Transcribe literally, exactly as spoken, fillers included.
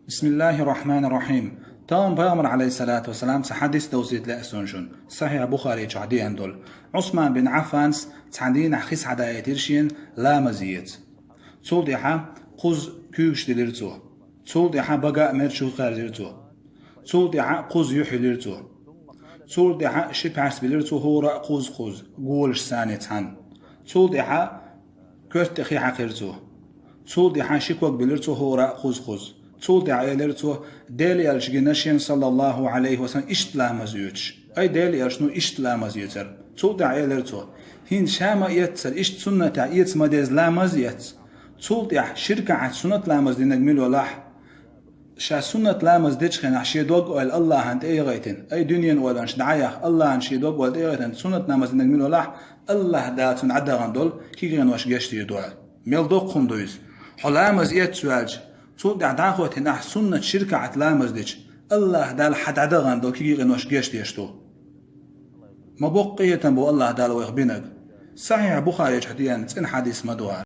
بسم الله الرحمن الرحيم. Тахана Пайхамар, عليه الصلاة والسلام, цхьа хьадис довзийта лаьа суна шуна. Сахьихь Бухари чохь деана долу. Ӏусман бин Ӏаффанс цхьана дийнахь хи схьадаийтира шена ламаз еца. Цул тӀаьхьа кхузза куьйгаш дилира цо. Цул тӀаьхьа бага а мер чу кхаьрзира цо. Цул тӀаьхьа кхузза юьхь йилира цо. Цул тӀаьхьа ши пхьарс билира цо хӀора а кхузза-кхузза, голаш санна цхьаьна. Цул тӀаьхьа коьрта тӀе хи хьаькхира цо. Цул тӀаьхьа ши ког билира цо хӀора а кхузза-кхузза. Цул тӀаьхьа элира цо: «Делан элча гина шена, саллаллаху Ӏалайхи ва саллам, иштта ламаз оьцуш». Ай, Делан элчано иштта ламаз оьцура. Цул тӀаьхьа элира цо: «ХӀинца ша ма эццара, иштта суннатехь эца ма деза ламаз эцна». Цул тӀаьхьа ши ракаӀат суннат ламаз динарг мила велахь, ша суннат ламаз дечу хенахь шен дог-ойла Аллахьана тӀе а яхийтина, ай, дуьненан ойланаш дӀа а яхна, Аллахьана шен дог-ойла тӀе а яхийтина, суннат ламаз динарг мила велахь, Аллахь Дала цунна дӀадахана долу кегийрхой гечдийр ду аьлла. Мел доккха хӀума ду иза. Хьо ламаз эцна ваьлча, цул тӀаьхьа дӀахӀоьттина ахь суннат ши ракаӀат ламаз дича, Аллахь Дала хьан дӀадахана долу кегийрхой гечдеш ду. Ма боккха къинхетам бу Аллахь Дала вайх бинарг. Сахьихь Бухари чохь деана цӀена хьадис ма ду хӀара.